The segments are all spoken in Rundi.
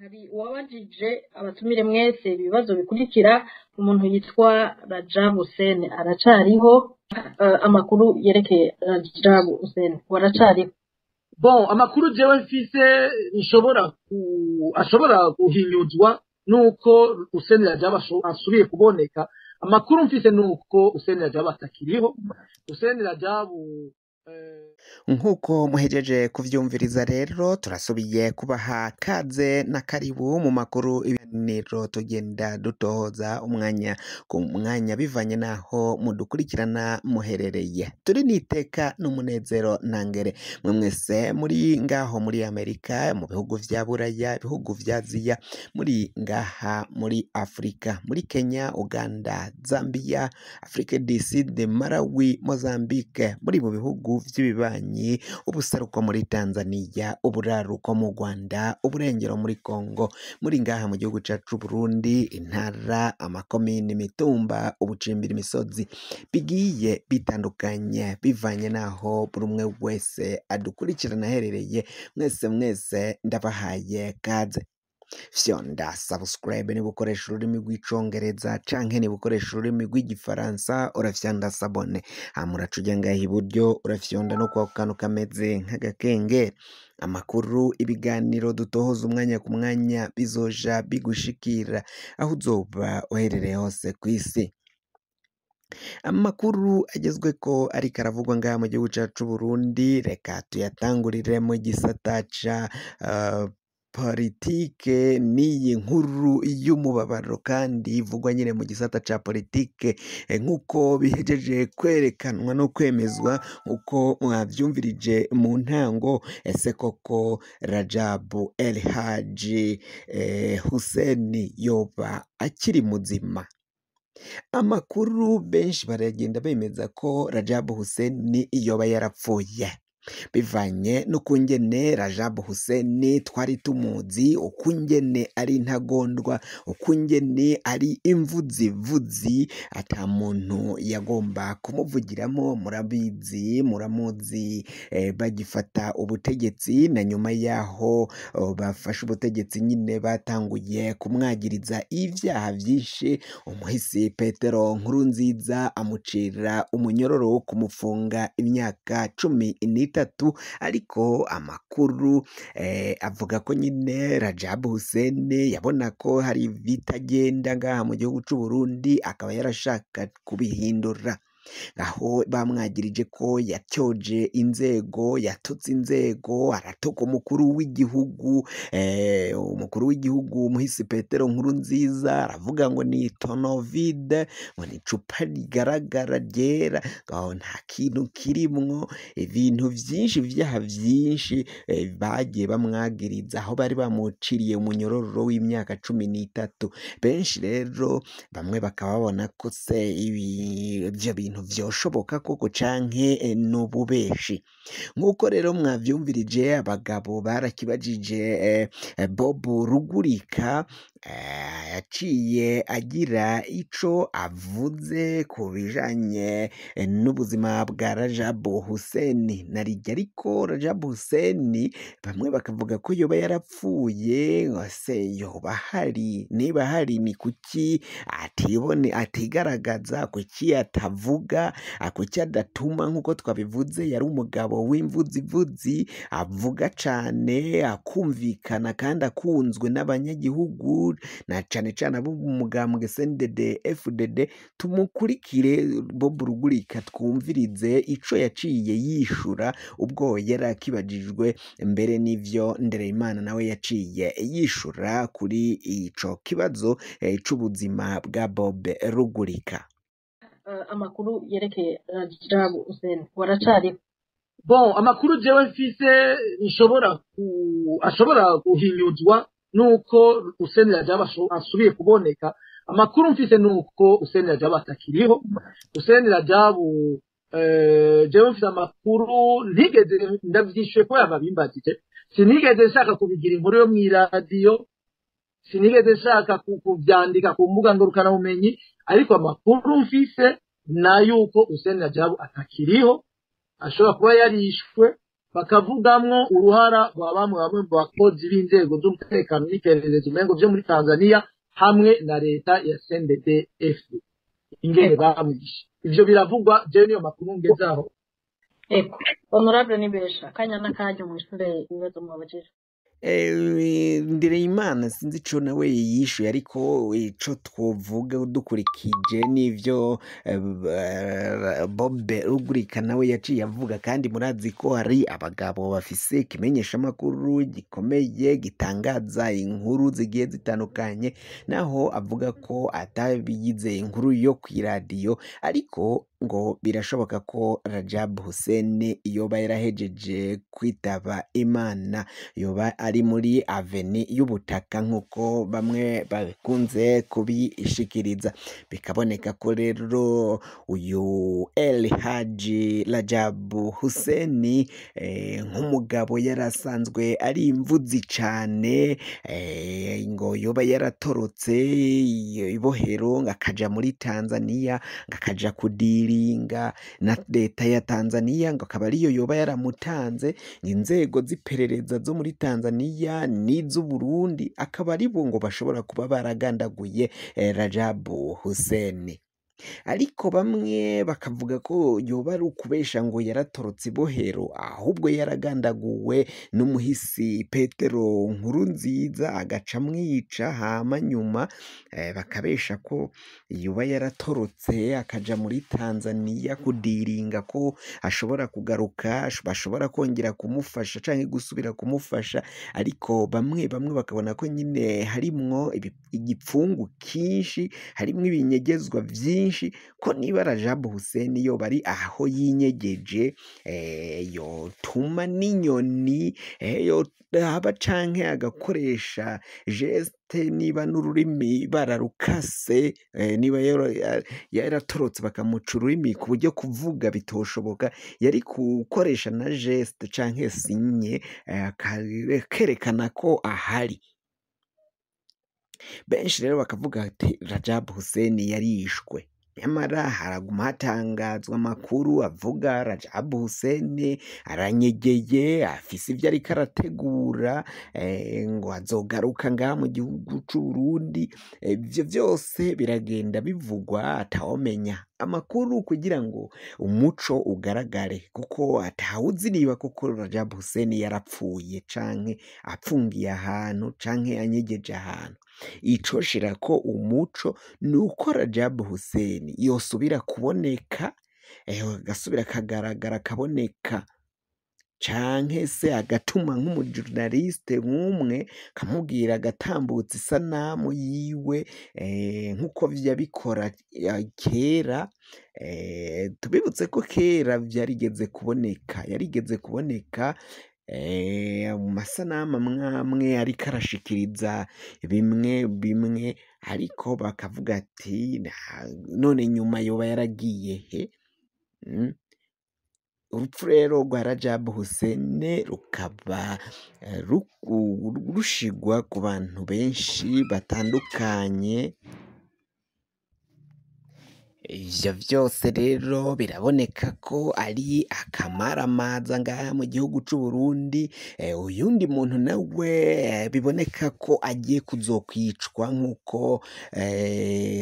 Hari uwabajije abatumire mwese ibibazo bikurikira: umuntu yitwa Rajab Hussein aracariho? Amakuru yerekeye Rajab Hussein, waracariho? Bon, amakuru jewe mfise nshobora ashobora guhinyuzwa nuko Hussein Rajab asubiye kuboneka. Amakuru mfise nuko Hussein Rajab atakiriho. Hussein Rajab Nk'uko muhejeje kuvyumviriza rero, turasubiye kubaha kaze na karibu mu makuru, ibiganiro tugenda dutohoza umwanya ku mwanya bivanye n'aho mudukurikirana muherereye. Turi n'iteka n'umunezero ntangere mwe mwese muri ngaho muri Amerika, mu bihugu vya Buraya, ibihugu vya Aziya, muri ngaha muri Afurika, muri Kenya, Uganda, Zambia, Afrique du Sud, Malawi, Mozambique, muri mu bihugu vy'ibibanyi, ubuseruko muri Tanzania, uburaruko mu Rwanda, uburengero muri Congo, muri ngaha mu gihugu cacu Burundi, intara, amakomini, imitumba, ubucimbira, imisozi bigiye bitandukanye bivanye n'aho buri umwe wese adukurikirana aherereye. Mwese mwese ndabahaye kaze. Fyonda subscribe niba ukoresha ururimi rw'Icongereza, canke niba ukoresha ururimi rw'Igifaransa urafyonda s'abonner. Hama uraca uja ngaha iburyo, urafyonda no kwako kantu kameze nk'agakengeri. Amakuru, ibiganiro dutohoza umwanya ku mwanya bizoja bigushikira aho uzoba uherereye hose kw'isi. Amakuru agezweko ariko aravugwa ngaha mu gihugu cacu Burundi, reka tuyatangurire mu gisata ca politike n'iyi nkuru y'umubabaro kandi ivugwa nyine mu gisata ca politike, nk'uko bihejeje kwerekanwa no kwemezwa nk'uko mwavyumvirije mu ntango. Ese koko Rajabu El Haji Hussein yoba akiri muzima? Amakuru benshi baragenda bemeza ko Rajabu Hussein yoba yarapfuye, bivanye n'ukungene Rajabu Hussein twari tumuzi, ukungene ari intagondwa, ukungene ari imvuzivuzi, ata muntu yagomba kumuvugiramo. Murabizi, muramuzi, bagifata ubutegetsi na nyuma yaho bafashe ubutegetsi nyine batanguye kumwagiriza ivyaha vyinshi. Umuhisi Petero Nkurunziza amucira umunyororo wo kumufunga imyaka 13, ariko amakuru avuga ko nyine Rajabu Hussein yabona ko hari ibitagenda ngaha mu gihugu c'u Burundi, akaba yarashaka kubihindura. Aho bamwagirije ko yatyoje inzego, yatutse inzego, aratuka umukuru w'igihugu, umukuru w'igihugu Muhisi Petero Nkurunziza, aravuga ngo ni tonovide, ngo ni icupa rigaragara ryera, ngo nta kintu kirimwo. Ibintu vyinshi, ivyaha vyinshi bagiye bamwagiriza, aho bari bamuciriye umunyororo w'imyaka 13. Benshi rero bamwe bakaba babona ko se ivyo bintu vyoshoboka koko canke n'ububeshi. Nk'uko rero mwavyumvirije, abagabo barakibajije Bob Rugurika, yaciye agira ico avuze ku bijanye n'ubuzima bwa Rajabu Hussein. Narirya ariko Rajabu Hussein bamwe bakavuga ko yoba yarapfuye, se yoba ahari? Niba ahari ni kuki atibone, atigaragaza? Kuki atavuga? Kuki adatuma? Nk'uko twabivuze, yari umugabo w'imvuzivuzi, avuga cane, akumvikana kandi akunzwe n'abanyagihugu, na cane cane abo mu mugambwe CNDD FDD. Tumukurikire Bob Rugurika, twumvirize ico yaciye yishura ubwo yari akibajijwe, mbere n'ivyo Ndereyimana nawe yaciye yishura kuri ico kibazo c'ubuzima bwa Bob Rugurika. Amakuru yerekeye Rajabu Hussein, waracariho? Bon, amakuru jewe mfise nshobora ashobora guhinyuzwa nuko Hussein Rajab asubiye kuboneka. Amakuru mfise nuko Hussein Rajab atakiriho. Hussein Rajab, jewe mfise amakuru, ntigeze ndavyishuye ko yababimbajije, sinigeze nshaka kubigira inkuru yo mw'iradiyo, sinigeze nshaka kuvyandika ku mbuga ngurukanabumenyi, ariko amakuru mfise na yuko Hussein Rajab atakiriho, ashobora kuba yarishwe. Bakavugamwo uruhara rwa bamwe bamwe mu bakozi b'inzego z'umutekano n'iperereza umengo vyo muri Tanzania hamwe na leta ya CNDD-FDD, ingene bamwishe. Ivyo biravugwa, jewe niyo makuru ngezaho. Ego, honorable Nibesha, akanya n'akanya mwishure ibibazo mwabajije. Ndereyimana sinzi ico nawe yishuye, ariko ico twovuga dukurikije n'ivyo Bob Rugurika nawe yaciye avuga, kandi murazi ko hari abagabo bafise ikimenyeshamakuru gikomeye gitangaza inkuru zigiye zitandukanye, naho avuga ko atabigize inkuru yo kw'iradiyo, ariko ngo birashoboka ko Rajab Hussein yoba yarahejeje kwitaba Imana, yoba ari muri aveni y'ubutaka nk'uko bamwe bakunze kubishikiriza. Bikaboneka ko rero uyu El Haji Rajab Hussein nk'umugabo yari asanzwe ari imvuzi cane, ngo yoba yaratorotse ibohero ngo akaja muri Tanzania, ngo akaja kudiringa na leta ya Tanzania, ngo akaba ariyo yoba yaramutanze inzego z'iperereza zo muri Tanzania n'iz'Uburundi, akaba aribo ngo bashobora kuba baragandaguye Rajab Hussein. Ariko bamwe bakavuga ko yoba ari ukubesha ngo yaratorotse ibohero, ahubwo yaragandaguwe n'umuhisi Petero Nkurunziza agaca amwica, hama nyuma bakabesha ko yoba yaratorotse akaja muri Tanzania kudiringa ko ashobora kugaruka, bashobora kongera kumufasha canke gusubira kumufasha. Ariko bamwe bamwe bakabona ko nyine harimwo igipfungu kinshi, harimwo ibinyegezwa vyinshi, ko niba Rajab Hussein yoba ari aho yinyegeje, yotuma n'inyoni yohaba canke agakoresha geste, niba n'ururimi bararukase, niba yaratorotse bakamuca ururimi ku buryo kuvuga bitoshoboka, yari gukoresha na geste canke sinye akerekana ko ahari. Benshi rero bakavuga ati Rajab Hussein yarishwe, nyamara haraguma hatangazwa amakuru avuga Rajab Hussein aranyegeye, afise ivyo ariko arategura, ngo azogaruka ngaha mu gihugu c'Uburundi. Ivyo vyose biragenda bivugwa atawomenya amakuru kugira ngo umuco ugaragare, kuko atawuzi niba koko Rajab Hussein yarapfuye canke apfungiye ahantu canke anyegeje ahantu. Icoshirako umuco nuko Rajab Hussein yosubira kuboneka, agasubira akagaragara akaboneka, canke se agatuma nk'umujournaliste nk'umwe akamubwira agatambutsa isanamu yiwe, nk'uko vyabikora kera. Tubibutse ko kera vyarigeze kuboneka, yarigeze kuboneka mu masanamu amwe amwe ariko arashikiriza bimwe bimwe, ariko bakavuga ati none nyuma yoba yaragiye he? Urupfu rero rwa Rajab Hussein rukaba rushigwa ku bantu benshi batandukanye. Ivyo vyose rero biraboneka ko ari akamaramaza ngaha mu gihugu c'Uburundi. Uyundi muntu nawe biboneka ko agiye kuzokwicwa nk'uko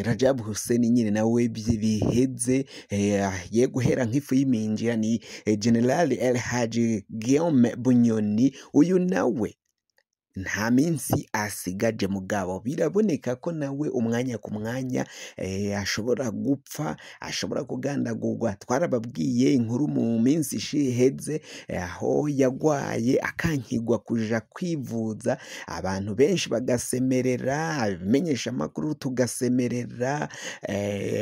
Rajab Hussein nyine nawe biheze, agiye guhera nk'ifu y'iminjira, ni General El Haji Guillaume Bunyoni. Uyu nawe nta minsi asigaje, mugabo biraboneka ko nawe umwanya ku mwanya ashobora gupfa, ashobora kugandagurwa. Twarababwiye inkuru mu minsi iheze, aho yagwaye akankigwa kuja kwivuza, abantu benshi bagasemerera, abimenyesha amakuru tugasemerera,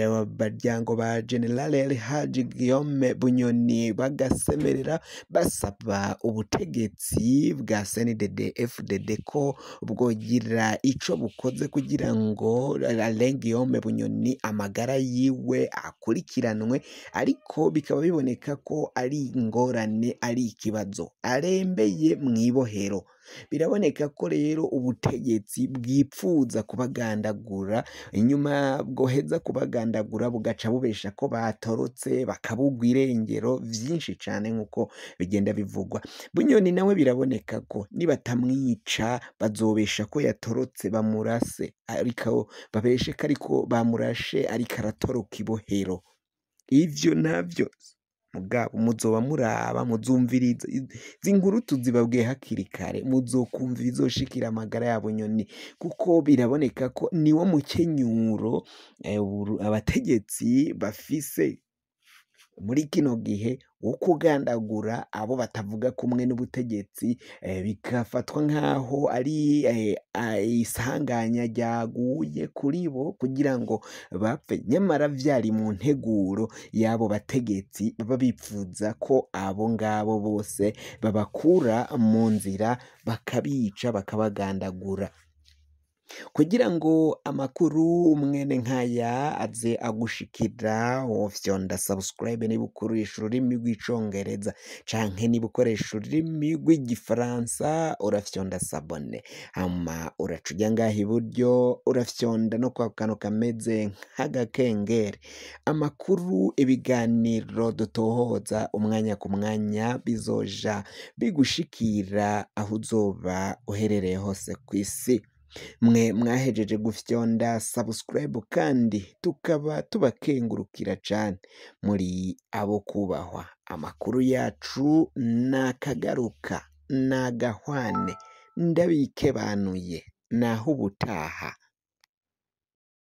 abaryango ba General El Haji Guillaume Bunyoni bagasemerera basaba ubutegetsi bwa CNDD FDD ko bwogira ico bukoze kugira ngo Alain Guillaume Bunyoni amagara yiwe akurikiranwe, ariko bikaba biboneka ko ari ingorane, ari ikibazo, arembeye mw'ibohero. Biraboneka ko rero ubutegetsi bwipfuza kubagandagura, inyuma bwoheza kubagandagura bugaca bubesha ko batorotse, bakabugwa irengero vyinshi cane nk'uko bigenda bivugwa. Bunyoni nawe biraboneka ko nibatamwica bazobesha ko yatorotse bamurase, ariko babeshe ko ariko bamurashe ariko aratoroka ibohero. Ivyo navyo mugabo muzoba muraba, muzumviriza izi nkuru tuzibabwiye hakiri kare, muzokumva ibizoshikira amagara ya Bunyoni, kuko biraboneka ko niwo mukenyuro abategetsi bafise muri kino gihe wo kugandagura abo batavuga kumwe n'ubutegetsi, bikafatwa nk'aho ari isanganya ryaguye kuri bo kugira ngo bapfe, nyamara vyari mu nteguro y'abo bategetsi baba bipfuza ko abo ngabo bose babakura mu nzira bakabica bakabagandagura. Kugira ngo amakuru mwene nkaya aze agushikira, wofyonda subscribe niba ukoresha ururimi rw'icongereza, canke niba ukoresha ururimi rw'igifaransa urafyonda s'abonner, hama uraca uja ngaha iburyo urafyonda no kwa kantu kameze nk'agakengeri. Amakuru, ibiganiro dutohoza umwanya ku mwanya bizoja bigushikira aho uzoba uherereye hose kw'isi. Mwe mwahejeje gufyonda subscribe kandi tukaba tubakengurukira cane, muri abo kubahwa. Amakuru yacu nakagaruka, nagahwane, ndabikebanuye, naho ubutaha.